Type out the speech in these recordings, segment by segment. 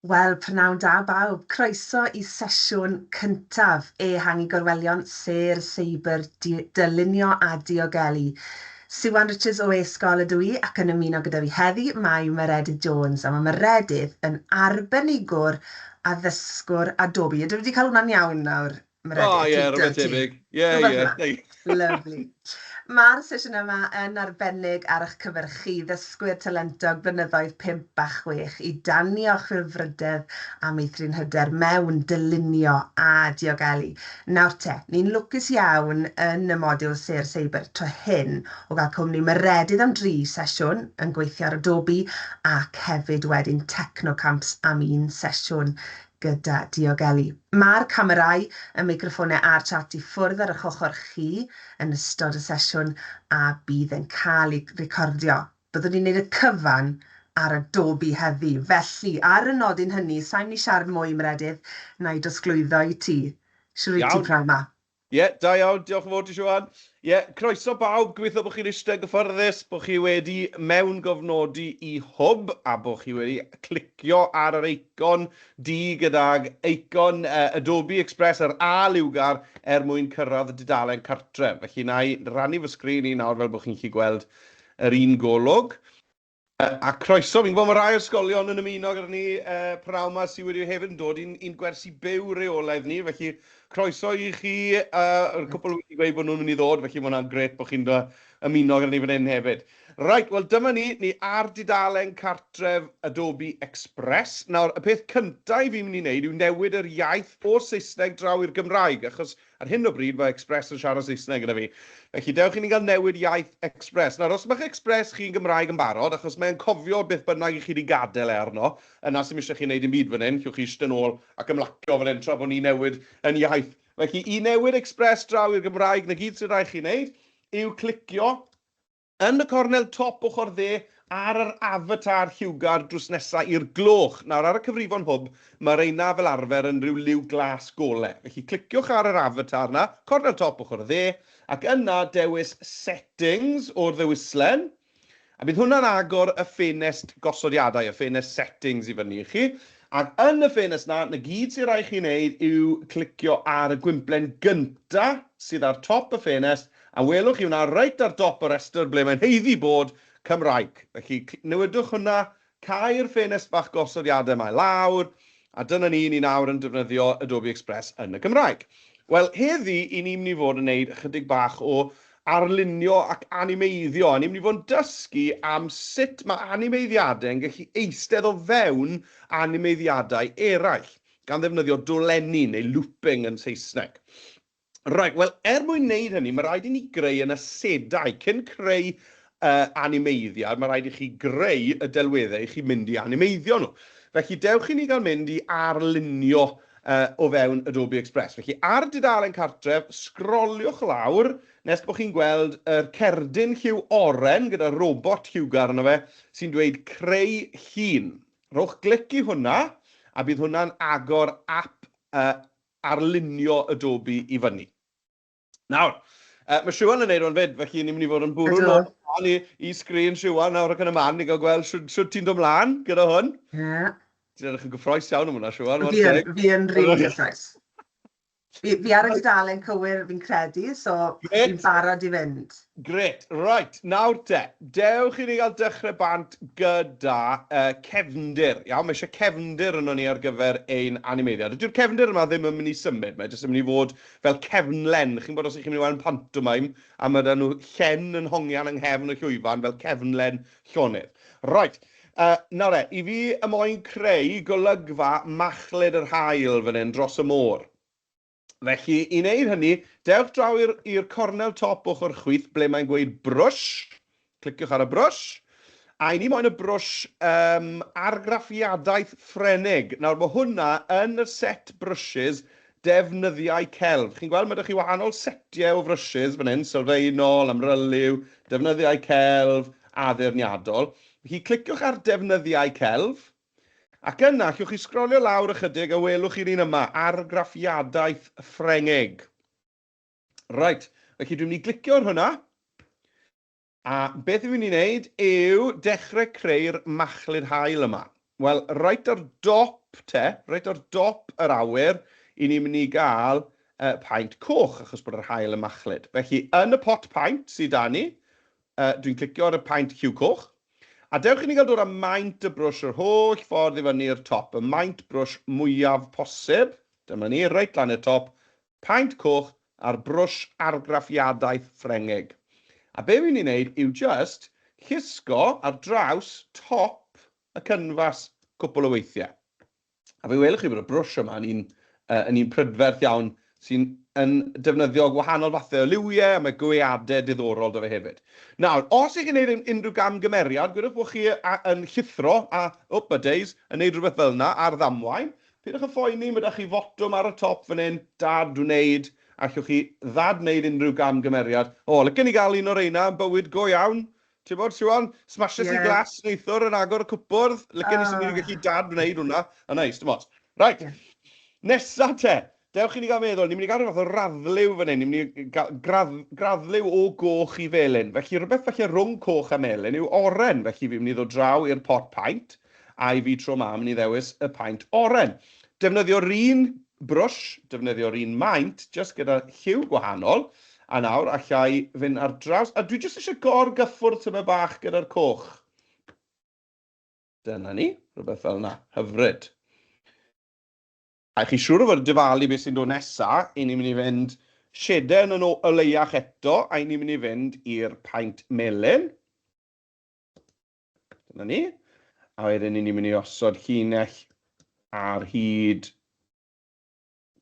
Wel, prynawn da bawb. Croeso i sesiwn cyntaf Ehangu Gorwelion, Sêr Seiber Dylunio a Diogelu. Siwan Richards o e-sgol ydw i ac yn ymuno gyda fi heddi mae Meredydd Jones, a mae Meredydd yn arbenigwr addysgwr Adobe. Ydw i wedi cael hwnna'n iawn nawr, Meredydd? O ie, rhywbeth tebyg. Ie. Lovely. Mae'r sesiwn yma yn arbennig ar eich cyfer chi, ddysgwyr talentog blynyddoedd 5 a 6, i danio chwilfrydedd a meithrin hyder mewn dylunio a diogelu. Nawr te, ni'n lwcus iawn yn y modiwl Sêr Seiber tro hyn o gael cwmni Meredydd am dri sesiwn yn gweithio ar Adobe ac hefyd wedyn Technocamps am un sesiwn gyda diogelu. Mae'r camerâu, y meicroffonau a'r chat i ffwrdd ar eich ochr chi yn ystod y sesiwn a bydd yn cael ei recordio. Byddwn ni'n gwneud y cyfan ar Adobe heddi. Felly, ar y nodyn hynny, sa i'n mynd i siarad mwy, Meredydd, na i drosglwyddo i ti. Shwt wyt ti pnawn 'ma? Ie, yeah, da iawn, diolch yn fawr ti, Siwan. Ie, yeah, croeso bawb, gobeithio bod chi'n eistedd gyfforddus, bod chi wedi mewn gofnodi i Hwb a bod chi wedi clicio ar yr eicon du gydag eicon Adobe Express, yr A liwgar, er mwyn cyrraedd y dudalen cartref. Felly, na i rannu fy sgrin i nawr fel bod chi'n gallu gweld yr un golwg. A croeso, fi'n gwybod mae rai ysgolion yn ymuno gyda ni pnawn 'ma sydd wedi hefyd yn dod i'n gwersi byw reolaidd ni, felly croeso i chi, yr cwpl wedi gweud bod nhw'n mynd i ddod, felly mae hwnna'n grêt bod chi'n ymuno gyda ni fan hyn hefyd. Reit, wel dyma ni, ni ar dudalen cartref Adobe Express. Nawr, y peth cyntaf i fi'n mynd i wneud yw newid yr iaith o'r Saesneg draw i'r Gymraeg, achos ar hyn o bryd mae Express yn siarad Saesneg gyda fi. Felly dewch i ni gael newid iaith Express. Nawr, os mae'ch Express chi'n Gymraeg yn barod, achos mae'n cofio beth bynnag i chi wedi gadael e arno, yna sy'm eisiau chi wneud dim byd fan hyn, llwch chi eistedd nôl ac ymlacio fan hyn tra bod ni'n newid yn iaith. Felly, i newid Express draw i'r Gymraeg, 'na gyd sy'n rhaid chi wneud yw clicio yn y cornel top ochr dde ar yr avatar lliwgar drws nesa i'r gloch. Nawr, ar y cyfrifon Hwb, mae reina fel arfer yn rhyw liw glas gole. Felly cliciwch ar yr avatar 'na, cornel top ochr dde, ac yna dewis Settings o'r ddewislen, a bydd hwnna'n agor y ffenest gosodiadau, y ffenest Settings i fyny i chi. Ac yn y ffenest 'na, 'na gyd sy'n rhaid chi wneud yw clicio ar y gwymplen gynta sydd ar top y ffenest, A welwch chi hwnna reit ar dop y rhestr ble mae'n haeddu bod, Cymraeg. Felly, newidwch hwnna, cau'r ffenest bach gosodiadau 'ma i lawr, a dyna ni, ni nawr yn defnyddio Adobe Express yn y Gymraeg. Wel, heddi, i ni'n mynd i fod yn wneud ychydig bach o arlunio ac animeiddio, a ni'n mynd i fod yn dysgu am sut mae animeiddiadau yn gallu eistedd o fewn animeiddiadau eraill, gan ddefnyddio dolenni neu looping yn Saesneg. Reit, wel, er mwyn wneud hynny, mae rhaid i ni greu yn asedau. Cyn creu animeiddiad, mae rhaid i chi greu y delweddau i chi mynd i animeiddio nhw. Felly, dewch i ni gael mynd i arlunio o fewn Adobe Express. Felly, ar dudalen cartref, sgroliwch lawr nes bod chi'n gweld yr cerdyn lliw oren gyda robot lliwgar arno fe sy'n dweud creu llun. Rhowch glic i hwnna, a bydd hwnna'n agor app arlunio Adobe i fyny. Nawr, mae Siwan yn neud hwn 'fyd, felly ni'n mynd i fod yn bwrw nôl mlaen i sgrin Siwan nawr ac yn y man i gael gweld shwt ti'n dod mlaen gyda hwn. Ie. Ti'n edrych yn gyffroes iawn am hwnna, Siwan. Fi yn, fi yn rili gyffroes. Fi ar y dudalen cywir, fi'n credu, so fi'n barod i fynd. Grêt. Reit, nawr te, dewch i ni gael dechrau bant gyda cefndir. Iawn, mae eisiau cefndir yno ni ar gyfer ein animeiddiad. Dyw'r cefndir yma ddim yn mynd i symud, mae jyst yn mynd i fod fel cefnlen. Chi'n gwybod os ych chi'n mynd i weld pantomime, a mae 'da nhw llen yn hongian yng nghefn y llwyfan fel cefnlen llonydd. Reit, nawr e, i fi y moyn creu golygfa machlud yr haul fan hyn dros y môr. Felly, i wneud hynny, dewch draw i'r cornel top ochr chwith ble mae'n gweud brush. Cliciwch ar y brush. A i ni moyn y brwsh argraffiadaeth Ffrenig. Nawr, mae hwnna yn y set brushes defnyddiau celf. Chi'n gweld, mae 'da chi wahanol setiau o frushes fan hyn, sylfaenol, amryliw, defnyddiau celf, addurniadol. Felly, cliciwch ar defnyddiau celf. Ac yna, allwch chi sgrolio lawr ychydig a welwch chi'r un yma, argraffiadaeth Ffrengig. Reit, felly dwi'n mynd i glicio ar hwnna. A beth dwi'n mynd i wneud yw dechrau creu'r machlud haul yma. Wel, reit ar dop dop te, reit ar dop yr awyr, i ni'n mynd i gael paent coch, achos bod yr haul yn machlud. Felly, yn y pot paent sydd 'da ni, dwi'n clicio ar y paent lliw coch, a dewch i ni gael dod â maint y brwsh yr holl ffordd i fyny i'r top, y maint brwsh mwyaf posib. Dyma ni, reit lan i'r top, paent coch a'r brwsh argraffiadaeth Ffrengig. A be fi'n mynd i wneud yw jyst llusgo ar draws top y cynfas cwpl o weithiau. A fe welwch chi bod y brwsh yma yn un, yn un prydferth iawn sy'n yn defnyddio gwahanol fathau o liwiau a mae gweadau diddorol 'da fe hefyd. Nawr, os ych chi'n gwneud unrhyw gamgymeriad, gwedwch bod chi yn llithro a, wp a days, yn gwneud rhywbeth fel yna ar ddamwain, Peidiwch â phoeni, mae 'da chi fotwm ar y top fan hyn, dad-wneud, allwch chi ddad-wneud unrhyw gamgymeriad. O, licen i gael un o reina yn bywyd go iawn. Ti'n bod, Siwan? Smashes i glas neithiwr yn agor y cwpwrdd. Licen i swn i wedi gallu dad-wneud hwnna. A neis, dim ots. Right, nesa te. Dewch i ni gael meddwl, ni'n mynd i gael rhyw fath o raddliw fan hyn, ni'n mynd i gael graddliw o goch i felyn. Felly rhywbeth falle rhwng coch a melyn yw oren, felly fi'n mynd i ddod draw i'r pot paent, a i fi tro 'ma, mynd i ddewis y paent oren. Defnyddio'r un brwsh, defnyddio'r un maint, jyst gyda lliw gwahanol, a nawr allai fynd ar draws, a dwi jyst eisiau gorgyffwrdd tymed bach gyda'r coch. Dyna ni, rhywbeth fel yna, hyfryd. A chi siŵr o fod yn dyfalu beth sy'n dod nesa, i ni'n mynd i fynd sieden yn oleuach eto, a i ni'n mynd i fynd i'r paent melyn. Dyna ni. A wedyn ni'n mynd i osod llinell ar hyd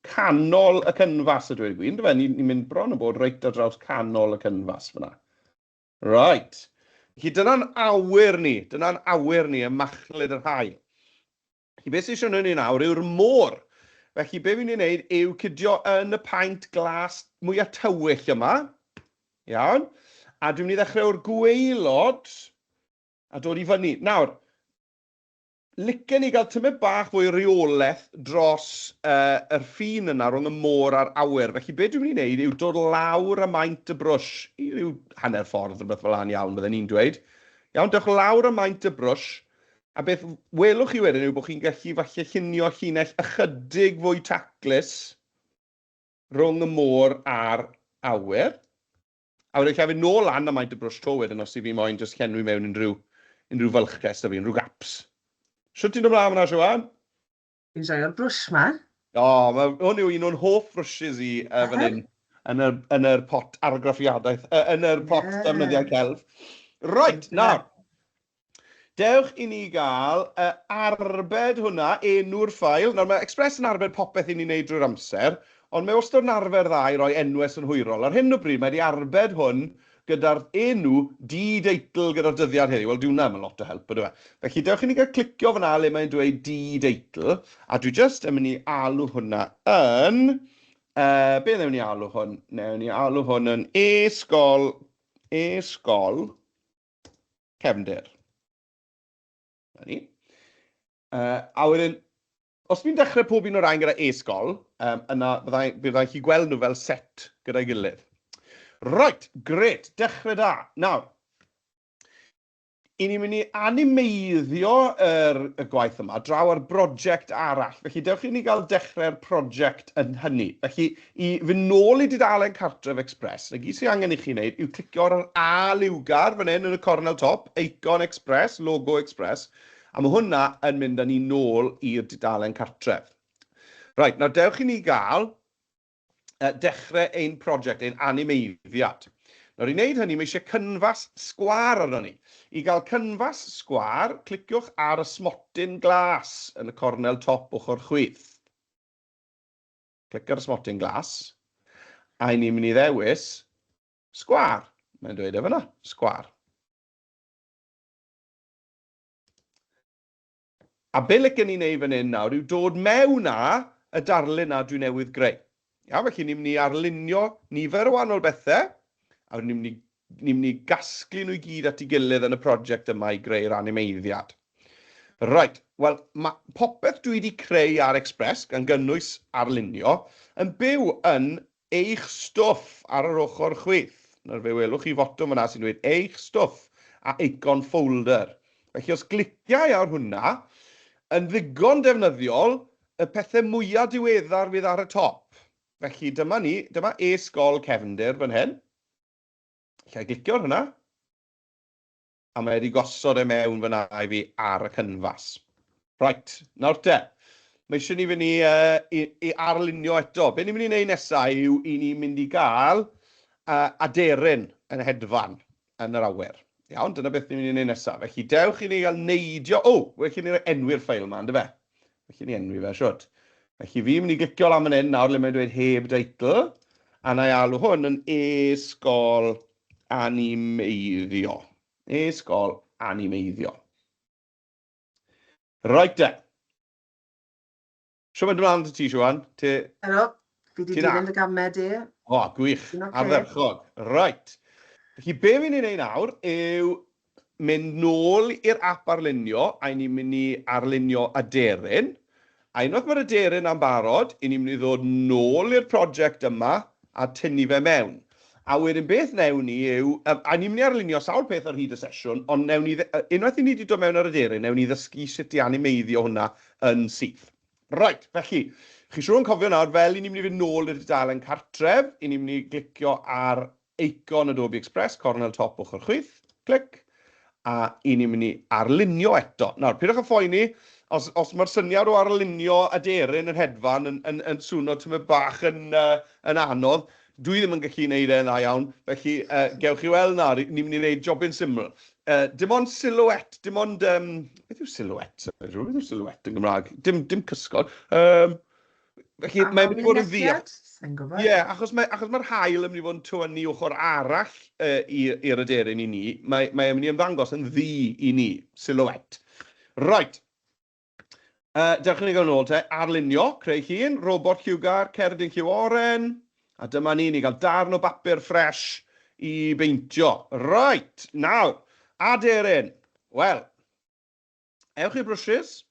canol y cynfas, a dweud y gwir. Yndyfe? Ni'n ni mynd bron o bod reit ar draws canol y cynfas fyna. Right. Felly dyna'n awyr ni. Dyna'n awyr ni ym machlud yr haul. Felly beth sy'n eisiau ni nawr yw'r môr. Felly be fi'n ei wneud yw cydio yn y paent glas mwyaf tywyll yma. Iawn. A dwi'n mynd i ddechrau o'r gwaelod a dod i fyny. Nawr, licen i gael tymed bach fwy o reolaeth dros yr ffin yna rhwng y môr a'r awyr. Felly be dwi'n mynd i wneud yw dod lawr â maint y brwsh i ryw hanner ffordd, rhywbeth fel 'na'n iawn, bydden ni'n dweud. Iawn, dewch lawr â maint y brwsh, a beth welwch chi wedyn yw bod chi'n gallu falle llunio llinell ychydig fwy taclus rhwng y môr a'r awyr. A wedyn allai fynd nôl lan a maint y brwsh 'to wedyn os 'y fi moyn jyst llenwi mewn unrhyw, unrhyw fylchau sy 'da fi, unrhyw gaps. Shwt ti'n dod mlaen fan'na, Siwan? Fi'n joio'r brwsh 'ma. O, ma' hwn yw un o'n hoff brwsys i fan hyn, yn yr, yn yr pot argraffiadaeth, yn yr pot defnyddiau celf. Reit, nawr, Dewch i ni gael arbed hwnna, enw'r ffael. Nawr, mae Express yn arbed popeth i ni'n neud drwy'r amser, ond mae wastad yn arfer dda i roi enwau synhwyrol. Ar hyn o bryd, mae wedi arbed hwn gyda'r enw di-deitl gyda'r dyddiad heddiw. Wel, dyw hwnna ddim yn lot o help, ydyw e? Felly, dewch i ni gael clicio fan'na le mae'n dweud di-deitl, a dwi jyst yn mynd i alw hwnna yn... Be wnewn ni alw hwn? Wnewn ni alw hwn yn e-sgol, e-sgol, cefndir. Na ni. A wedyn, os fi'n dechrau pob un o'r rhain gyda e-sgol, yna byddai, byddai chi gweld nhw fel set gyda'i gilydd. Right, gret, dechrau da. Nawr, i ni'n mynd i animeiddio yr, y gwaith yma draw ar brosiect arall. Felly dewch i ni gael dechrau'r prosiect yn hynny. Felly, i fynd nôl i dudalen Cartref Express, 'na gyd sydd angen i chi wneud yw clicio ar yr A liwgar fan hyn yn y cornel top, eicon Express, logo Express, a mae hwnna yn mynd â ni nôl i'r dudalen cartref. Reit, nawr dewch i ni gael dechrau ein prosiect, ein animeiddiad. Nawr i wneud hynny, mae eisiau cynfas sgwâr arnon ni. I gael cynfas sgwâr, cliciwch ar y smotyn glas yn y cornel top ochr chwith. Clic ar y smotyn glas, a i ni'n mynd i ddewis sgwâr. Mae'n dweud e fyna, sgwâr. A be licen ni wneud fan hyn nawr yw dod mewn â y darlun 'na dwi newydd greu. Iawn, felly ni'n mynd i arlunio nifer o wahanol bethau, a wedyn ni'n mynd i, ni'n mynd i gasglu nhw i gyd at ei gilydd yn y prosiect yma i greu'r animeiddiad. Reit, wel, mae popeth dwi wedi creu ar Express, gan gynnwys arlunio, yn byw yn eich stwff ar yr ochr chwith. Nawr fe welwch chi fotwm fan'na sy'n dweud eich stwff a eicon folder. Felly os gliciai ar hwnna, Yn ddigon defnyddiol, y pethau mwyaf diweddar fydd ar y top. Felly dyma ni, dyma e-sgol cefndir fan hyn. Alla i glicio ar hwnna. A mae wedi gosod e mewn fyna i fi ar y cynfas. Right, nawr te. Mae eisiau ni fynd i, uh, i, i arlunio eto. Be ni'n mynd i wneud nesaf yw i ni'n mynd i gael aderyn yn hedfan yn yr awyr. Iawn, dyna beth ni'n mynd i wneud nesaf. Felly dewch i ni gael neidio... O, well i ni roi enwi'r ffeil yma, yndyfe? Felly ni enwi fe, shwt. Felly fi'n mynd i glicio lan fan hyn nawr le mae'n dweud heb deitl, a na i alw hwn yn e-sgol animeiddio. E-sgol animeiddio. Right de. Shwt mae'n dod mlaen ti, Siwan? Ti... Helo, fi 'di dilyn dy gamau di. O, gwych. Ardderchog. Right. Felly, be fi'n ei wneud nawr yw mynd nôl i'r app arlunio, a ni'n mynd i arlunio aderyn. A unwaith mae'r aderyn am barod, i ni'n mynd i ddod nôl i'r prosiect yma a tynnu fe mewn. A wedyn beth wnewn ni yw, a ni'n mynd i arlunio sawl peth ar hyd y sesiwn, ond wnewn ni, unwaith i ni wedi dod mewn ar aderyn, wnewn ni ddysgu sut i animeiddio hwnna yn syth. Reit, felly, chi siŵr yn cofio nawr, fel i ni'n mynd i fynd nôl i'r dudalen cartref, i ni'n mynd i glicio ar eicon Adobe Express, cornel top ochr chwith, clic, a i ni'n mynd i arlunio eto. Nawr, pidwch â phoeni, os, os mae'r syniad o arlunio aderyn yn hedfan yn, yn, yn swno tymed bach yn, uh, yn anodd, dwi ddim yn gallu gwneud e'n dda iawn, felly uh, gewch chi weld nawr, ni'n mynd i wneud jobyn syml. Dim ond silhouette, dim ond... Um, beth yw silhouette? Beth yw silhouette yn Gymraeg? Dim, dim cysgod. Um, felly mae'n mynd i fod yn ddu. Sa'n gwybod. Ie, yeah, achos mae'r achos mae haul yn mynd i fod yn tywynnu ochr arall uh, i'r aderyn i ni, mae, mae'n mynd i ymddangos yn ddu i ni, silhouette. Right. Dewch i ni gael nôl te. Arlunio, creu llun, robot lliwgar, cerdyn lliw oren. A dyma ni, ni gael darn o bapur ffresh i beintio. Right, nawr, aderyn. Wel, ewch i'r brwshys.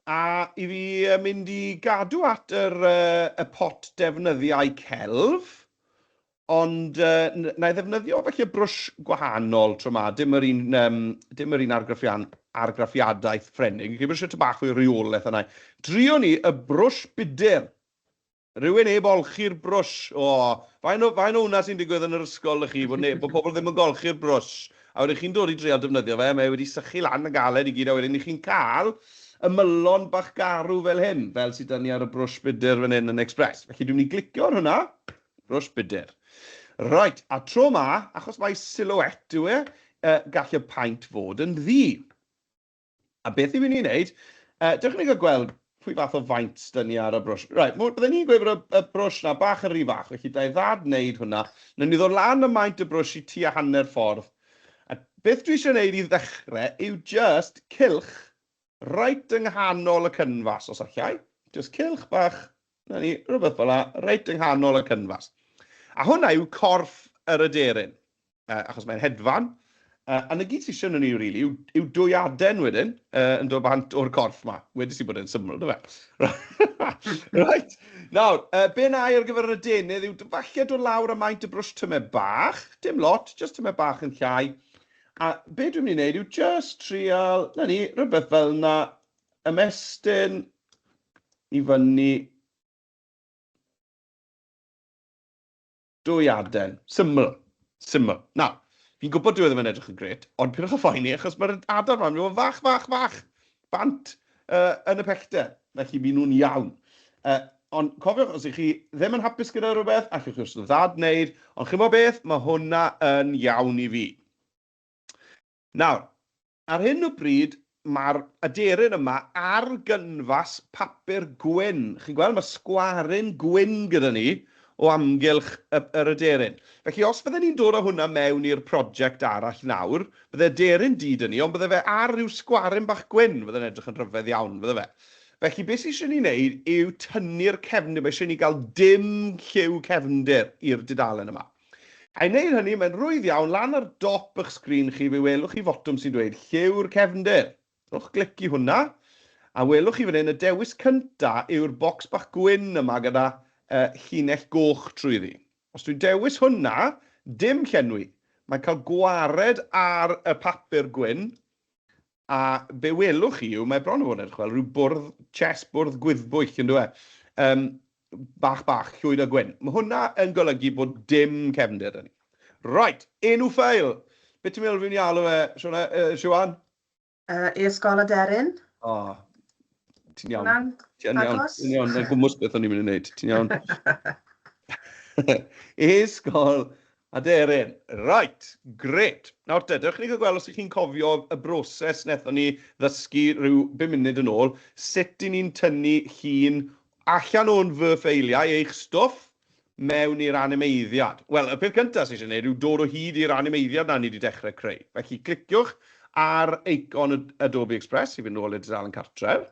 A i fi mynd i gadw at yr, y pot defnyddiau celf. Ond yy wna i ddefnyddio falle brwsh gwahanol tro 'ma, dim yr un yym dim yr un argraffian- argraffiadaeth Ffrenig. Fi'n credu bod isie tipyn bach fwy o reolaeth arna i. Drio ni y brwsh budr. Rhywun heb olchi'r brwsh. O, faint o faint o hwnna sy'n digwydd yn yr ysgol 'da chi, bod neb, bod pobl ddim yn golchi'r brwsh. A wedyn chi'n dod i dreial defnyddio fe, mae e wedi sychu lan yn galed i gyd, a wedyn 'y chi'n cael ymylon bach garw fel hyn, fel sydd 'da ni ar y brwsh budr fan hyn yn Express. Felly dwi'n mynd i glicio ar hwnna. Brwsh budr. Reit, a tro 'ma, achos mai silhouette yw e, uh, gall y paent fod yn ddu. A beth ni'n mynd i wneud, uh, dewch i ni gael gweld pwy fath o faint dyn ni ar y brwsh. Right, byddwn ni'n gweud bod y, y brwsh na bach yn rhy fach, felly da i ddad wneud hwnna. Wnawn ni ddod lan y maint y brwsh i tua hanner ffordd. A beth dwi eisiau wneud i ddechrau yw just cylch reit yng nghanol y cynfas, os allai. Just cylch bach, na ni, rhywbeth fel la, reit yng nghanol y cynfas. A hwnna yw corff yr aderyn, achos mae'n hedfan. A 'na gyd sy eisiau arnon ni, rili, yw, yw dwy aden wedyn, yn dod bant o'r corff 'ma. Wedes i bod e'n syml, do fe? Right, nawr, be wna i ar gyfer yr adenydd yw falle dod lawr â maint y brwsh tymed bach, dim lot, jyst tymed bach yn llai. A be dwi'n mynd i wneud yw jyst trial, 'na ni, rhywbeth fel 'na, ymestyn i fyny dwy aden. Syml. Syml. Nawr, fi'n gwybod dyw e ddim yn edrych yn grêt, ond pidwch â phoeni, achos mae'r adar 'ma'n mynd i fod yn fach, fach, fach, bant yn y pellter. Felly, mi nhw'n iawn. Ond cofiwch, os 'y chi ddim yn hapus gyda rhywbeth, allwch chi wastad ddad-wneud, ond chimod beth, mae hwnna yn iawn i fi. Nawr, ar hyn o bryd, mae'r aderyn yma ar gynfas papur gwyn. Chi'n gweld, mae sgwaryn gwyn gyda ni o amgylch y, yr aderyn. Felly, os fydden ni'n dod â hwnna mewn i'r prosiect arall nawr, bydde aderyn du 'da ni, ond bydde fe ar ryw sgwaryn bach gwyn, fydde'n edrych yn rhyfedd iawn, fydde fe. Felly, beth sydd eisiau ni wneud yw tynnu'r cefndir, mae eisiau ni gael dim lliw cefndir i'r dudalen yma. A i wneud hynny, mae'n rhwydd iawn, lan ar dop eich sgrin chi, fe welwch chi fotwm sy'n dweud lliw'r cefndir. Rhowch glic i hwnna, a welwch chi fan hyn, y dewis cynta yw'r bocs bach gwyn yma gyda uh, llinell goch trwyddi. Os dwi'n dewis hwnna, dim llenwi. Mae'n cael gwared ar y papur gwyn, A be welwch chi yw, mae bron o fod yn edrych fel rhyw bwrdd chess, bwrdd gwyddbwyll, yn dyw e? Bach bach, llwyd a gwyn. Mae hwnna yn golygu bod dim cefndir 'da ni. Right, enw ffeil! Be ti'n meddwl fi'n mynd i alw fe, Shona, Siwan? E-sgol Aderyn. O, ti'n iawn. Hwnna'n Ti'n iawn, ti'n iawn. Na'n gwmws beth o'n i'n mynd i wneud. Ti'n iawn. E-sgol Aderyn. Right, grêt. Nawr te, dewch i ni gael gweld os ych chi'n cofio y broses wnaethon ni ddysgu rhyw bum munud yn ôl, sut 'y ni'n tynnu llun allan o'n fy ffeiliau, eich stwff, mewn i'r animeiddiad. Wel, y peth cyntaf sydd eisiau gwneud yw dod o hyd i'r animeiddiad 'na ni wedi dechrau creu. Felly, cliciwch ar eicon Adobe Express i fynd nôl i'r dudalen cartref.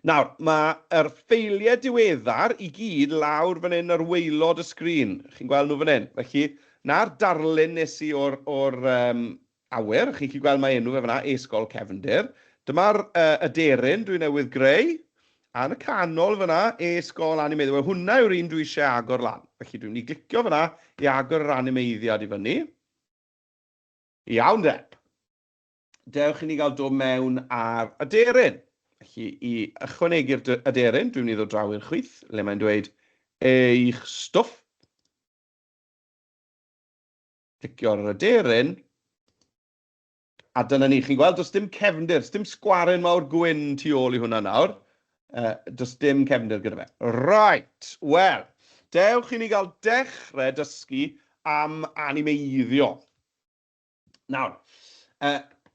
Nawr, mae'r ffeiliau diweddar i gyd lawr fan hyn ar waelod y sgrin. Chi'n gweld nhw fan hyn. Felly, 'na'r darlun nes i o'r, or, awyr. Chi'n gallu gweld mae enw fe fan'na, E-sgol Cefndir. Dyma'r aderyn dwi newydd greu. A yn y canol fan'na, E-sgol Animeiddio. Wel, hwnna yw'r un dwi eisiau agor lan. Felly, dwi'n mynd i glicio fan'na i agor yr animeiddiad i fyny. Iawn de. Dewch i ni gael dod mewn ar aderyn. Felly, i ychwanegu'r aderyn, dwi'n mynd i ddod draw i'r chwith, le mae'n dweud eich stwff. Clicio ar yr aderyn. A dyna ni, chi'n gweld, does dim cefndir, does dim sgwaren mawr gwyn tu ôl i hwnna nawr. Does dim cefndir gyda fe. Right, wel, dewch i ni gael dechrau dysgu am animeiddio. Nawr,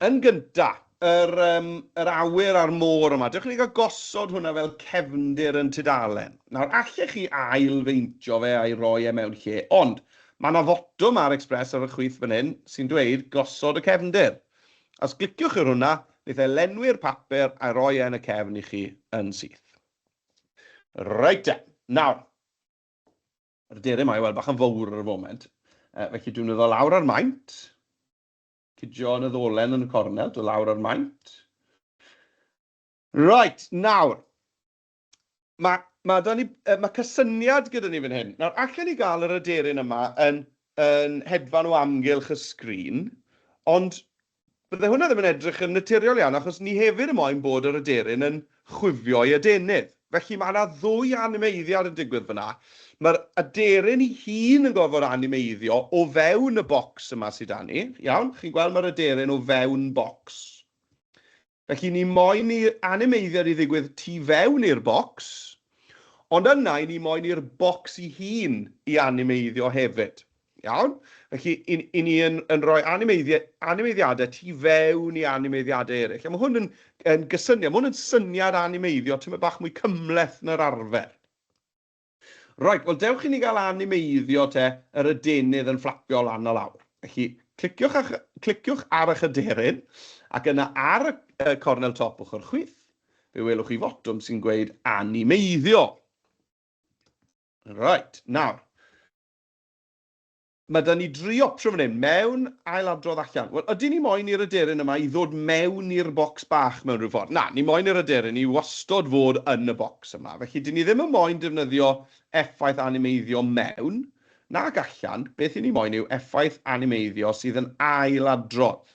yn gynta, yr, um, yr awyr a'r môr yma, dewch i ni gael gosod hwnna fel cefndir yn tudalen. Nawr, allech chi ail-feintio fe a'i roi e mewn lle, ond mae yna fotwm ar Express ar y chwith fan hyn sy'n dweud gosod y cefndir. Os gliciwch ar hwnna, wneith e lenwi'r papur a'i roi e yn y cefn i chi yn syth. Reit te, nawr, Yr aderyn 'ma i weld bach yn fawr ar y foment. Felly dwi'n mynd lawr ar maint. Cydio yn y ddolen yn y cornel, dod lawr ar maint. Right, nawr. Mae, mae, da ni, mae cysyniad gyda ni fan hyn. Nawr, allen ni gael yr aderyn yma yn, yn hedfan o amgylch y sgrin, ond Bydde hwnna ddim yn edrych yn naturiol iawn, achos ni hefyd yn moyn bod yr aderyn yn chwifio ei adenydd. Felly mae yna ddwy animeiddiad yn digwydd fan'na. Mae'r aderyn ei hun yn gorfod animeiddio o fewn y bocs yma sydd 'da ni. Iawn? Chi'n gweld mae'r aderyn o fewn bocs. Felly ni moyn i animeiddiad i ddigwydd tu fewn i'r bocs, ond yna i ni moyn i'r bocs ei hun i animeiddio hefyd. Iawn? Felly, i, i ni yn, yn rhoi animeiddiadau tu fewn i animeiddiadau eraill. A mae hwn yn, yn gysyniad, mae hwn yn syniad animeiddio tymed bach mwy cymhleth na'r arfer. Reit, wel dewch i ni gael animeiddio te yr adenydd yn fflapio lan a lawr. Felly, cliciwch, ach, cliciwch ar eich aderyn, ac yna ar y, y cornel top ochr chwith, fe welwch chi fotwm sy'n gweud animeiddio. Reit, nawr, Mae 'da ni dri opsiwn fan hyn, mewn, ailadrodd, allan. Wel, ydyn ni moyn i'r aderyn yma i ddod mewn i'r bocs bach mewn rhyw ffordd? Na, ni moyn i'r aderyn i wastod fod yn y bocs yma. Felly, dyn ni ddim yn moyn defnyddio effaith animeiddio mewn, nag allan. Beth i ni moyn yw effaith animeiddio sydd yn ailadrodd.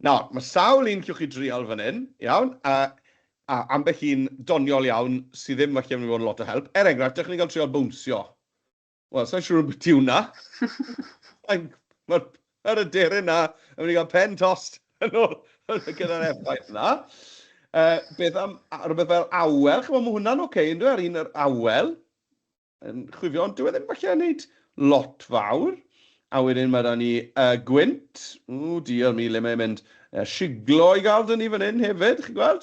Nawr, mae sawl un llwch chi drial fan hyn, iawn, a, a ambell un doniol iawn sydd ddim falle yn mynd i fod yn lot o help. Er enghraifft, dewch i ni gael trial bownsio. Wel, sa'n siŵr beth yw hwnna. Mae'r ma aderyn na yn mynd i gael pen tost yn ôl gyda'r effaith na. Beth am rhywbeth fel awel? Chymod, mae hwnna'n oce, okay, ynddo, ar un yr awel. yn chwifio, ond dyw e ddim falle yn neud lot fawr. A wedyn mae 'da ni gwynt, ww dear me, le mae'n mynd, siglo i gael 'da ni fan hyn hefyd, chi'n gweld?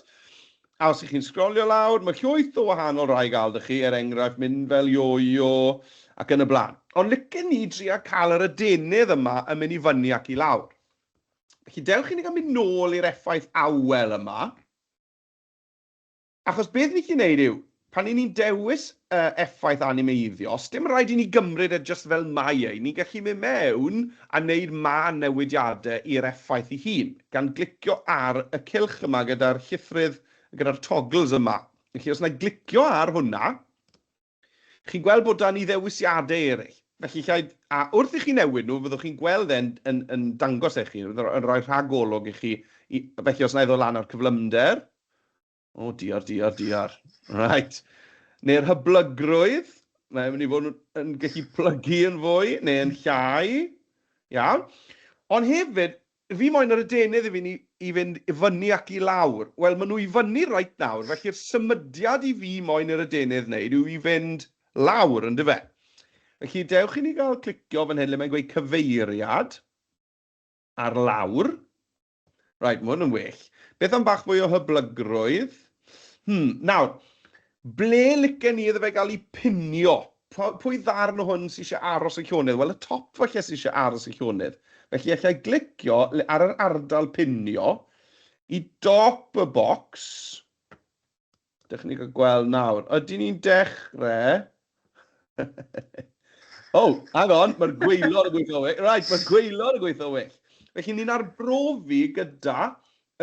A os ych chi'n sgrolio lawr, mae llwyth o wahanol rai i gael 'da chi, er enghraifft mynd fel yo-yo ac yn y blaen. Ond licen ni dria cael yr adenydd yma yn mynd i fyny ac i lawr. Felly dewch i ni gael mynd nôl i'r effaith awel yma. Achos beth ni'n gallu neud yw, pan 'y ni'n dewis effaith animeiddio, sdim rhaid i ni gymryd e jyst fel mae e, ni'n gallu mynd mewn a neud mân newidiadau i'r effaith ei hun, gan glicio ar y cylch yma gyda'r llithrydd, gyda'r toggles yma. Felly os wna i glicio ar hwnna, chi'n gweld bod 'da ni ddewisiadau eraill. Felly, llai, a wrth i chi newid nhw, fyddwch chi'n gweld e'n yn, yn dangos e chi, yn rhoi rhagolwg i chi. I, felly, os na i ddod lan ar cyflymder, o, diar, diar, diar. Right. Neu'r hyblygrwydd, mae'n mynd i fod yn gallu plygu yn fwy neu yn llai. Iawn. Ond hefyd, fi moyn yr adenydd i fi i fynd i fyny ac i lawr. Wel, maen nhw i fyny reit nawr, felly'r symudiad i fi moyn i'r adenydd wneud yw i fynd lawr, yndyfe? Felly, dewch i ni gael clicio fan hyn le mae'n gweud cyfeiriad ar lawr. Right, mae hwn yn well. Beth am bach fwy o hyblygrwydd? Nawr, ble licen ni iddo fe gael ei pinio? Pwy ddarn o hwn sydd eisiau aros yn llonydd? Wel, y top falle sydd eisiau aros yn llonydd. Felly, allai glicio ar yr ardal pinio i dop y bocs. Dych ni'n cael gweld nawr. Ydyn ni'n dechrau? Oh, hang on, mae'r gwaelod yn gweithio well. Right, mae'r gwaelod yn gweithio well. Felly ni'n arbrofi gyda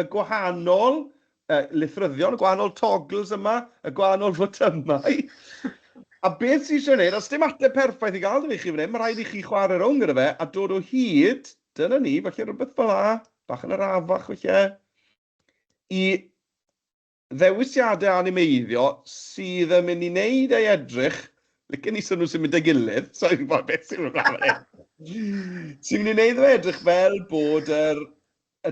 y gwahanol lithryddion, y gwahanol toggles yma, y gwahanol fotymau. A beth sydd eisiau gwneud, os dim ateb perffaith i gael 'da fi chi fan hyn, mae rhaid i chi chwarae rownd gyda fe a dod o hyd, dyna ni, falle rhywbeth fel 'na, bach yn arafach falle, i ddewisiadau animeiddio sydd yn mynd i wneud ei edrych, licen i sylw sy'n mynd â'i gilydd, sa i'n gwybod beth sy'n mynd ymlaen fan hyn, sy'n mynd i wneud fe edrych fel bod yr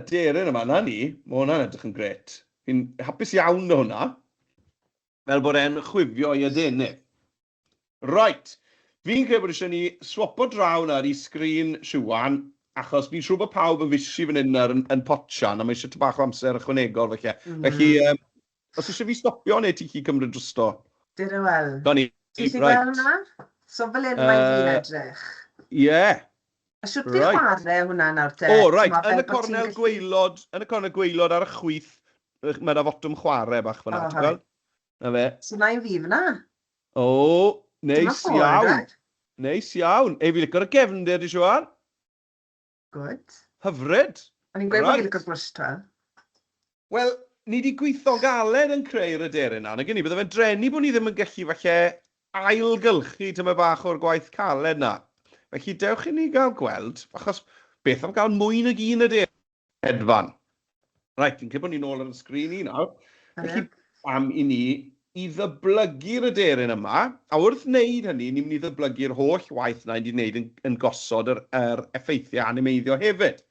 aderyn yma, 'na ni, mae hwnna'n edrych yn grêt. Fi'n hapus iawn 'da hwnna, fel bod e'n chwifio ei adenydd. Right, fi'n credu bod eisiau ni swapo draw nawr i sgrin Siwan, achos fi'n siŵr bod pawb yn fishi fan hyn nawr yn, yn potsian, a mae eisiau bach o amser ychwanegol falle. Felly, os eisiau fi stopio neu ti'n gallu cymryd drosto? Dyna wel. 'Na ni, Ti'n gallu right. gweld hwnna? So fel hyn mae'n fi'n edrych. Ie. Yeah. A shwt ti'n chwarae hwnna nawr te? O, reit, yn y cornel gwaelod, yn y cornel gwaelod ar y chwith, mae yna fotwm chwarae bach fan'na, ti'n gweld? Na fe. So na un fi fan'na. O, neis iawn. Neis iawn. Ei, fi licio'r gefndir di, Siwan. Good. Hyfryd. O'n i'n gweud bod fi'n licio'r brwsh, twel. Wel, ni 'di gweithio'n galed yn creu'r aderyn 'na, nag 'yn ni? Bydde fe'n drueni bod ni ddim yn gallu falle ailgylchu tymed bach o'r gwaith caled 'na. Felly dewch i ni gael gweld, achos beth am gael mwy nag un aderyn hedfan? Reit, fi'n credu bod ni'n ôl ar y sgrin i nawr. Felly, am i ni i ddyblygu'r aderyn yma, a wrth wneud hynny, ni'n mynd i ddyblygu'r holl waith 'na ni 'di wneud yn, yn gosod yr, yr effeithiau animeiddio hefyd.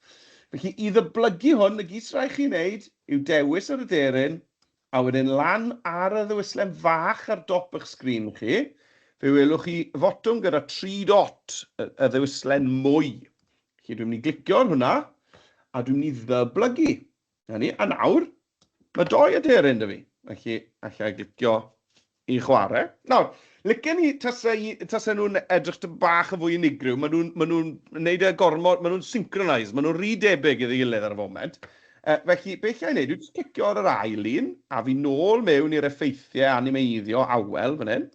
Felly, i ddyblygu hwn, y gyd sy'n rhaid chi wneud yw dewis yr aderyn, a wedyn lan ar y ddewislen fach ar dop eich sgrin chi, fe welwch chi fotwm gyda tri dot, y, y ddewislen mwy. Felly dwi'n mynd i glicio ar hwnna, a dwi'n mynd i ddyblygu. Na ni, a nawr, mae doi aderyn 'da fi. Felly, alla i glicio i chwarae. Nawr, licen i tase, tase nhw'n edrych tyn bach yn fwy unigryw. Maen nhw'n ma nhw wneud e gormod, maen nhw'n synchronised, maen nhw'n rhy debyg iddi gilydd ar y foment. Felly, beth llai wneud yw jyst clicio ar yr ail un, a fi nôl mewn i'r effeithiau animeiddio awel fan hyn.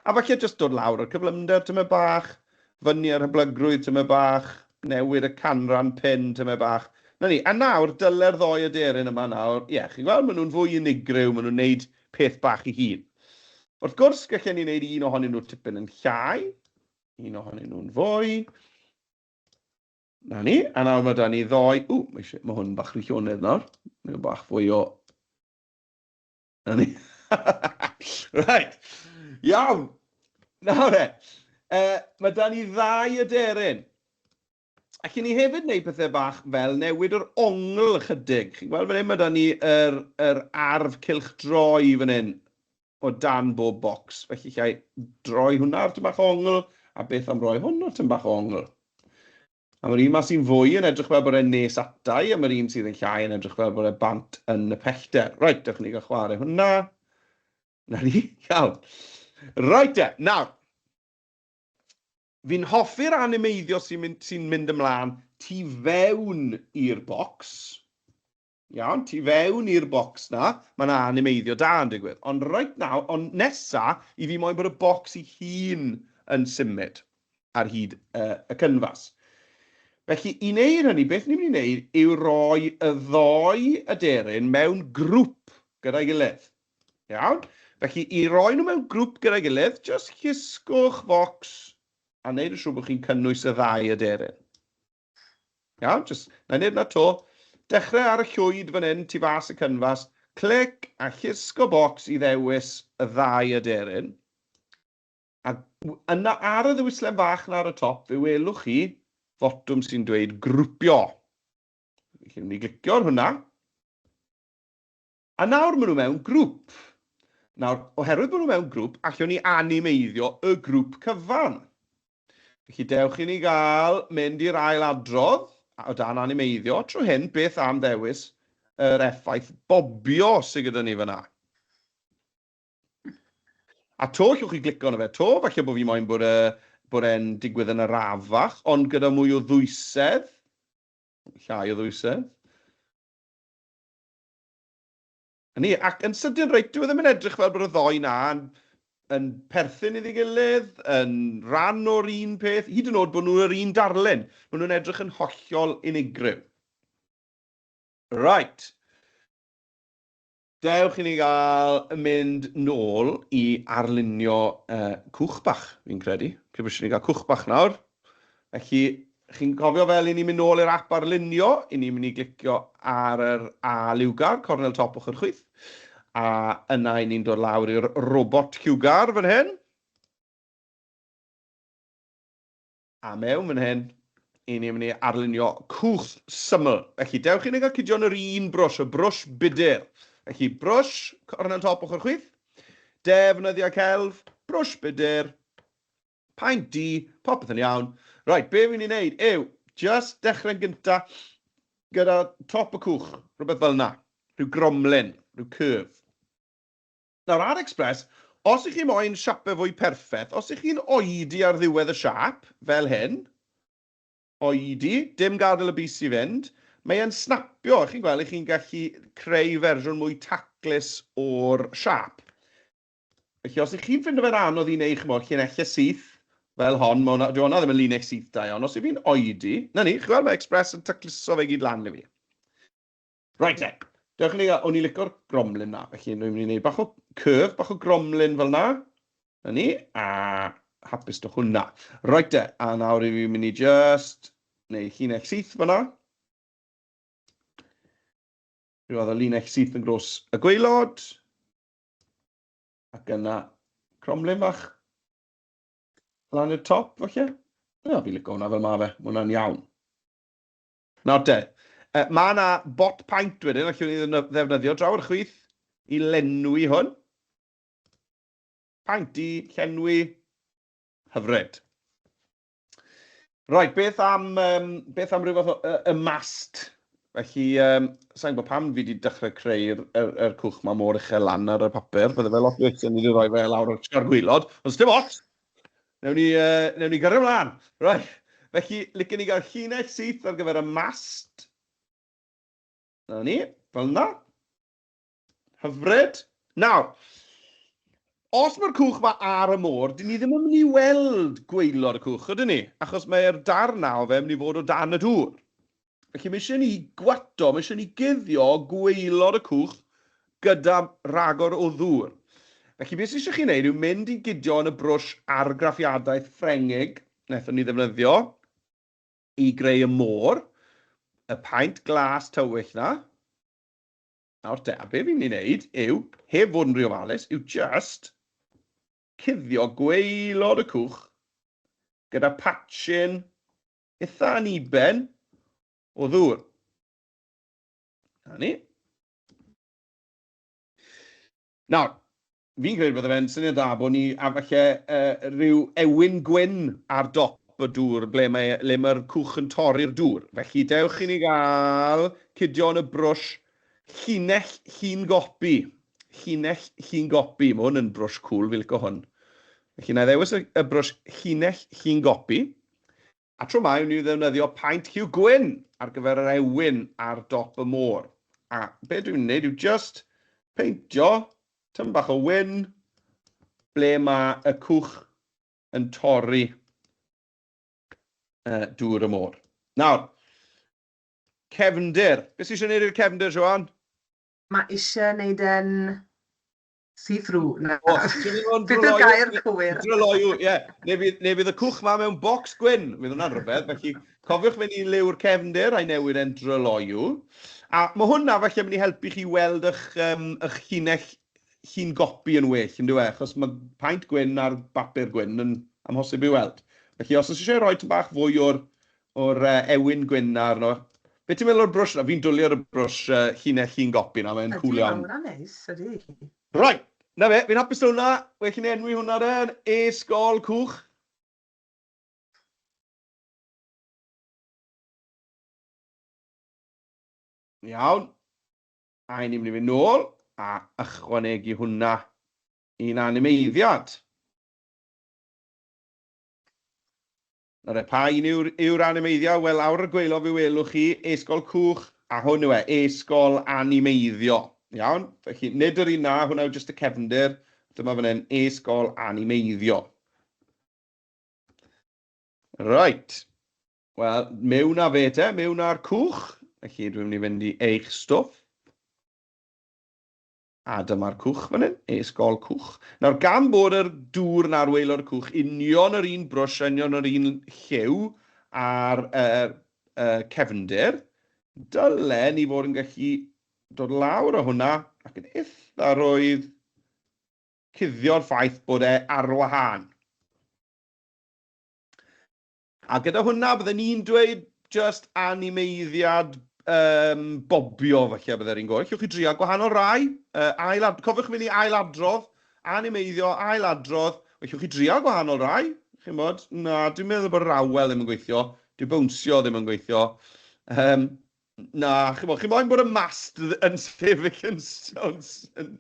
A falle jyst dod lawr ar cyflymder tymed bach, fyny ar hyblygrwydd tymed bach, newid y canran pin tymed bach. 'Na ni. A nawr, dyle'r ddou aderyn yma nawr, ie, chi'n gweld, maen nhw'n fwy unigryw, maen nhw'n neud peth bach i hun. Wrth gwrs, gallen ni wneud un ohonyn nhw tipyn yn llai, un ohonyn nhw'n fwy. 'Na ni. A nawr mae 'da ni ddou... Ww, mae eisiau, mae hwn bach rhy llonydd nawr. Mae'n bach fwy o 'Na ni. Right. Iawn. Nawr e. Mae 'da ni ddau aderyn. Allen ni hefyd wneud pethau bach fel newid yr ongl ychydig. Chi'n gweld fan hyn, mae 'da ni yr, yr arf cylchdroi fan hyn o dan bob bocs. Felly llai droi hwnna ar tyn bach o ongl, a beth am roi hwn ar tyn bach o ongl? A mae'r un 'ma sy'n fwy yn edrych fel bod e'n nes ata i, a mae'r un sydd yn llai yn edrych fel bod e bant yn y pellter. Reit, dewch i ni gael chwarae hwnna. Na ni, iawn. Reit te, nawr. Fi'n hoffi'r animeiddio sy'n mynd, sy mynd ymlaen tu fewn i'r bocs. Iawn, tu fewn i'r bocs 'na, mae 'na animeiddio da yn digwydd. Ond reit nawr, ond nesa, i fi moyn bod y bocs ei hun yn symud ar hyd y cynfas. Felly, i wneud hynny, beth ni'n mynd i wneud yw roi y ddou aderyn mewn grŵp gyda'i gilydd. Iawn? Felly, i roi nhw mewn grŵp gyda'i gilydd, jyst llusgwch focs. A wneud yn siŵr bod chi'n cynnwys y ddau aderyn. Iawn, jyst, na i wneud 'na 'to. Dechrau ar y llwyd fan hyn, tu fas y cynfas, clic a llusgo bocs i ddewis y ddau aderyn. A yna ar y ddewislen fach 'na ar y top, fe welwch chi fotwm sy'n dweud grwpio. Felly, ni'n glicio ar hwnna. A nawr maen nhw mewn grŵp. Nawr, oherwydd bod nhw mewn grŵp, allwn ni animeiddio y grŵp cyfan. Felly dewch i ni gael mynd i'r ail adrodd o dan animeiddio. Trwy hyn, beth am ddewis yr effaith bobio sydd gyda ni fyna? A to, allwch chi glicio arno fe 'to, falle bod fi moyn bod, e, bod e'n digwydd yn arafach, ond gyda mwy o ddwysedd, llai o ddwysedd. A ni, ac yn sydyn reit, dyw e ddim yn edrych fel bod y ddou 'na yn, yn perthyn iddi gilydd, yn rhan o'r un peth, hyd yn oed bod nhw yr un darlun. Maen nhw'n edrych yn hollol unigryw. Right. Dewch i ni gael mynd nôl i arlunio uh, cwch bach, fi'n credu. Credu bod eisiau ni gael cwch bach nawr. Felly, chi'n cofio fel i ni'n mynd nôl i'r app arlunio, i ni'n mynd i glicio ar yr A liwgar, cornel top ochr chwith, a yna i ni'n dod lawr i'r robot lliwgar fan hyn. A mewn fan hyn, i ni'n mynd i arlunio cwch syml. Felly, dewch i ni gael cydio yn yr un brwsh, y brwsh budr. Felly, brwsh, cornel top ochr chwith, defnyddio celf, brwsh budr, Paent du, popeth yn iawn. Right, be fi'n mynd i wneud yw just dechrau'n gynta gyda top y cwch, rhywbeth fel yna. Rhyw gromlin, rhyw curve. Nawr, ar Express, os ych chi moyn siapau fwy perffaith, os ych chi'n oedi ar ddiwedd y siap, fel hyn, oedi, dim gadael y bys i fynd, mae e'n snapio, chi'n gweld, ych chi'n gallu creu fersiwn mwy taclus o'r siap. Felly os ych chi'n ffindo fe'n anodd i wneud, chimod, llinellau syth fel hon, mae hwnna, dyw hwnna ddim yn linell syth da iawn. Os yw fi'n oedi, na ni, chi'n gweld, mae Express yn tacluso fe gyd lan i fi. Right then, dewch i ni gael, o'n i'n licio'r gromlin na, felly dwi'n mynd i wneud bach o curve, bach o gromlin fel na. Na ni, a hapus dy hwnna. Right te, a nawr i fi'n mynd i just wneud llinell syth fyna. Rhyw fath o linell syth yn gros y gwaelod. Ac yna, cromlin fach lan i'r top, falle. Na, fi'n licio hwnna fel ma fe. Mae hwnna'n iawn. Nawr te, mae yna bot paint wedyn, allwn ni ddefnyddio draw ar chwith i lenwi hwn. Paint i llenwi. Hyfryd. Right, beth am, um, beth am rhyw fath o y mast? Felly, um, sa'n gwybod pam fi wedi dechrau creu'r er, er cwch ma mor uchel lan ar y papur. Bydde fe lot well ni wedi rhoi fe lawr ar gwylod. Ond dim ots! Newn ni, newn ni gyrru ymlaen. Right. Felly, licen ni gael llinell syth ar gyfer y mast. Na ni, fel yna. Hyfryd. Nawr, os mae'r cwch ma ar y môr, dyn ni ddim yn mynd i weld gwaelod y cwch, ydyn ni? Achos mae'r darn na o fe yn mynd i fod o dan y dŵr. Felly mae eisiau ni gwato, mae eisiau ni guddio gwaelod y cwch gyda rhagor o ddŵr. Felly beth sydd eisiau chi wneud yw mynd i gudio yn y brwsh argraffiadaeth Ffrengig wnaethon ni ddefnyddio i greu y môr, y paent glas tywyll na. Nawr te, a be fi'n mynd i wneud yw, heb fod yn rhy ofalus, yw just cuddio gwaelod y cwch gyda patchyn eitha aniben o ddŵr. Na ni. Nawr, fi'n credu bydde fe'n syniad da bod ni a falle rhyw ewyn gwyn ar dop y dŵr ble mae, le mae'r cwch yn torri'r dŵr. Felly dewch i ni gael cydio yn y brwsh llinell llun gopi. Llinell llun gopi. Mae hwn yn brwsh cwl, fi'n licio hwn. Felly na i ddewis y, y brwsh llinell llun gopi. A tro 'ma, ewn ni ddefnyddio paent lliw gwyn ar gyfer yr ewyn ar dop y môr. A be dwi'n mynd i wneud yw just peintio tyn bach o wyn ble mae y cwch yn torri dŵr y môr. Nawr, cefndir. Beth sydd eisiau gwneud i'r cefndir, Siwan? Mae eisiau gwneud yn See through, na. O, ti'n mynd o'n Beth yw'r dryloyw? gair cywir? Dryloyw, ie. Neu fydd, neu fydd y cwch ma mewn bocs gwyn. Fydd hwnna'n rhyfedd. Felly, cofiwch fynd i liw'r cefndir a'i newid e'n dryloyw. A mae hwnna falle mynd i helpu chi weld eich, um, eich llinell llun gopi yn well, yn dyw e? Achos mae paent gwyn ar bapur gwyn yn amhosib i weld. Felly, os oes eisiau rhoi tipyn bach fwy o'r, o'r uh, ewyn gwyn na arno, Be ti'n meddwl o'r brwsh 'na? Fi'n dwlu ar y brwsh uh, llinell llun gopi 'na, mae'n cŵl iawn. Ydy, mae hwnna'n neis, ydy. Right, na fe, fi'n hapus 'da hwnna. Well i ni enwi hwnna den, E-sgol cwch. Iawn. A i ni'n mynd i fynd nôl a ychwanegu hwnna i'n animeiddiad. Nawr e, pa un yw'r yw'r animeiddio? Wel, lawr y gwaelod fe welwch chi e-sgol cwch, a hwn yw e, e-sgol animeiddio. Iawn? Felly, nid yr un na, hwnna yw jyst y cefndir. Dyma fan hyn, e-sgol animeiddio. Right. Wel, mewn â fe te, mewn â'r cwch. Felly, dwi'n mynd i fynd i eich stwff. A dyma'r cwch fan hyn, e-sgol cwch. Nawr, gan bod yr dŵr 'na ar waelod y cwch, union yr un brwsh, union yr un lliw a'r uh, uh, cefndir, dyle ni fod yn gallu dod lawr o hwnna ac yn eitha rwydd cuddio'r ffaith bod e ar wahân. A gyda hwnna, bydden ni'n dweud jyst animeiddiad um, bobio falle bydde'r un gorau. Allwch chi drio gwahanol rai. Uh, ail, cofiwch mynd i ailadrodd, animeiddio, ailadrodd. Allwch chi drio gwahanol rai. Chi'n bod? Na, dwi'n meddwl bod yr awel ddim yn gweithio. Dyw bownsio ddim yn gweithio. Um, na, chi'n bod, chi moyn bod y mast yn sefyll yn, yn, yn,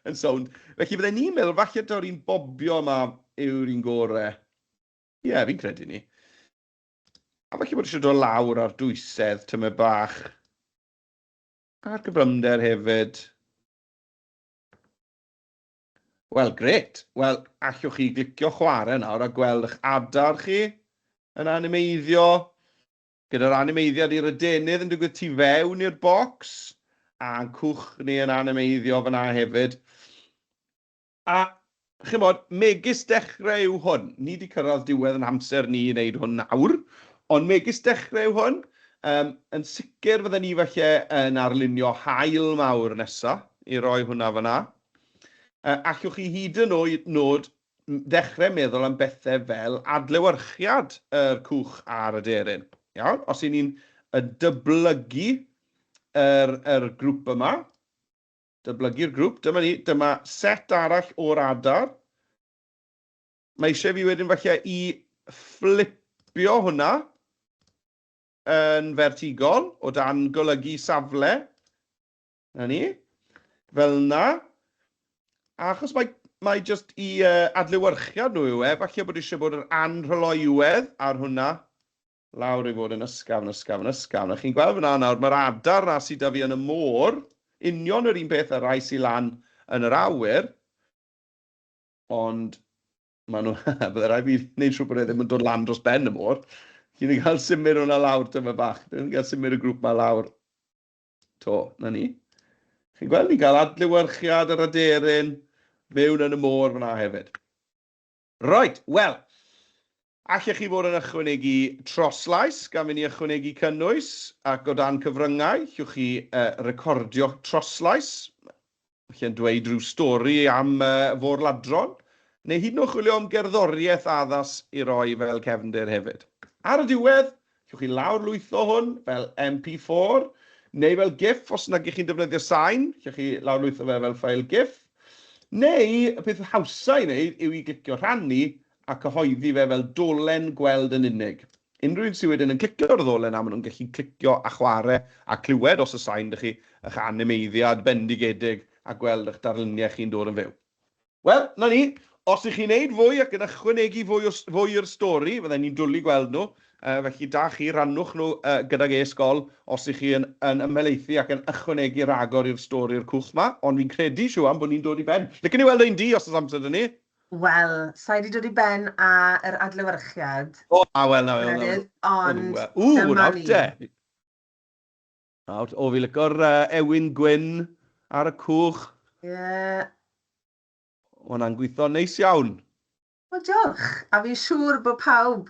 yn sownd. Felly bydden ni'n meddwl falle daw'r un bobio yma yw'r un gorau. Ie, fi'n credu ni. A falle bod eisiau dod lawr ar dwysedd tymed bach. A'r gyflymder hefyd. Wel, gret. Wel, allwch chi glicio chwarae nawr a gweld eich adar chi yn animeiddio. Gyda'r animeiddiad i'r adenydd yn digwydd tu fewn i'r bocs. A'n cwch ni yn animeiddio fyna hefyd. A chimod, megis dechrau yw hwn. Ni 'di cyrraedd diwedd yn amser ni i wneud hwn nawr, ond megis dechrau yw hwn. Um, yn sicr fydden ni falle yn arlunio haul mawr nesa i roi hwnna fyna. Uh, allwch chi hyd yn oed nod ddechrau meddwl am bethau fel adlewyrchiad yr cwch ar y deryn. Iawn? Os y'n ni'n dyblygu yr, yr grŵp yma, Dyblygu'r grŵp. Dyma ni. Dyma set arall o'r adar. Mae eisiau fi wedyn falle i fflipio hwnna yn fertigol o dan golygu safle. Na ni. Fel yna. A achos mae, mae jyst i uh, adlewyrchiad nhw yw e, falle bod eisiau bod yr anrhyloywedd ar hwnna lawr i fod yn ysgafn, ysgafn, ysgafn. A chi'n gweld fyna nawr, mae'r adar 'na sydd 'da fi yn y môr, union yr un peth â'r rhai sydd lan yn yr awyr, ond maen nhw, bydde rhaid fi wneud siŵr bod e ddim yn dod lan dros ben y môr. Chi'n ei gael symud hwnna lawr tyma bach. Dwi'n cael symud y grŵp ma lawr. To, na ni. Chi'n gweld, ni'n cael adlewyrchiad yr aderyn mewn yn y môr fyna hefyd. Reit, wel, allech chi fod yn ychwanegu troslais, gan fynd i ychwanegu cynnwys, ac o dan cyfryngau, allwch chi uh, recordio troslais, felly'n dweud rhyw stori am uh, fôr-ladron, neu hyd yn oed chwilio am gerddoriaeth addas i roi fel cefndir hefyd. Ar y diwedd, Allwch chi lawrlwytho hwn fel MP4 neu fel GIF os nag ych chi'n defnyddio sain. Allwch chi lawrlwytho fe fel ffael GIF. Neu y peth hawsa i wneud yw i glicio rhannu a cyhoeddi fe fel dolen gweld yn unig. Unrhyw un sydd wedyn yn clicio ar y ddolen 'na, maen nhw'n gallu clicio a chwarae a clywed os oes sain 'da chi, eich animeiddiad bendigedig a gweld eich darluniau chi'n dod yn fyw. Wel, 'na ni. Os 'y chi'n neud fwy ac yn ychwanegu fwy o fwy i'r stori, fydden ni'n dwlu gweld nhw. Yy, felly da chi, rhannwch nhw yy gydag e-sgol os 'y chi yn yn ymhelaethu ac yn ychwanegu ragor i'r stori'r cwch 'ma. Ond fi'n credu, Siwan, bod ni'n dod i ben. Licen i weld ein di os oes amser 'da ni. Wel, sa i 'di dod i ben â yr adlewyrchiad. O, a wel, na, wel, na. Ond Ww, dyma nawr ni. te. Nawr, o, fi lico'r uh, ewin gwyn ar y cwch. Ie. Ma' hwnna'n gweithio'n neis iawn. Wel, diolch. A fi'n siŵr bod pawb,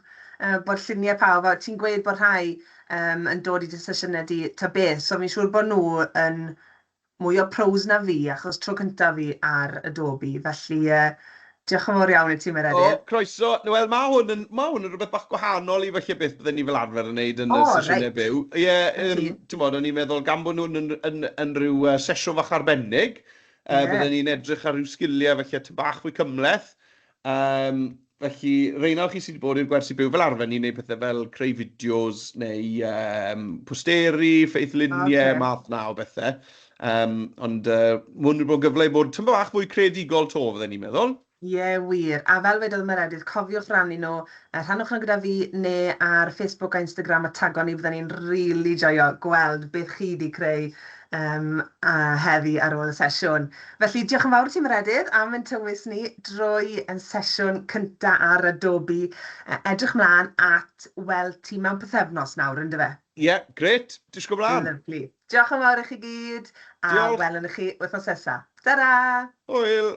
bod lluniau pawb, a ti'n gweud bod rhai yn dod i dy sesiynau di ta beth, so fi'n siŵr bod nhw yn mwy o pros na fi, achos tro cyntaf fi ar Adobe, felly diolch yn fawr iawn i ti, O, Meredydd. croeso. Wel, ma' hwn yn rhywbeth bach gwahanol i falle beth bydden ni fel arfer yn wneud yn y O, sesiynau reit. byw. Ie, 'Na ti. timod, o'n i'n meddwl gan bod nhw'n yn ryw sesiwn fach arbennig, bydden ni'n edrych ar ryw sgiliau falle tipyn bach fwy cymhleth. Felly, rheina o chi sydd wedi bod i'r gwersi byw, fel arfer ni'n gwneud pethau fel creu fideos neu posteri, ffeithluniau, math 'na o bethau. Ond ma' hwn wedi bod yn gyfle i bod tipyn bach fwy creadigol 'to, fydden ni'n meddwl. Ie, wir. A fel wedodd Meredydd, cofiwch rannu nhw. Rhannwch nhw gyda fi neu ar Facebook a Instagram a tago ni, bydden ni'n rili joio gweld beth chi 'di creu a heddi ar ôl y sesiwn. Felly, diolch yn fawr i ti, Meredydd, am ein tywys ni drwy ein sesiwn cynta ar Adobe. Edrych mlaen at weld ti mewn pythefnos nawr, yndyfe? Ie, grêt. Disgwyl mlaen. Lyfli. Diolch yn fawr i chi gyd, a Diolch. welwn i chi wythnos nesa. Tara! Hwyl!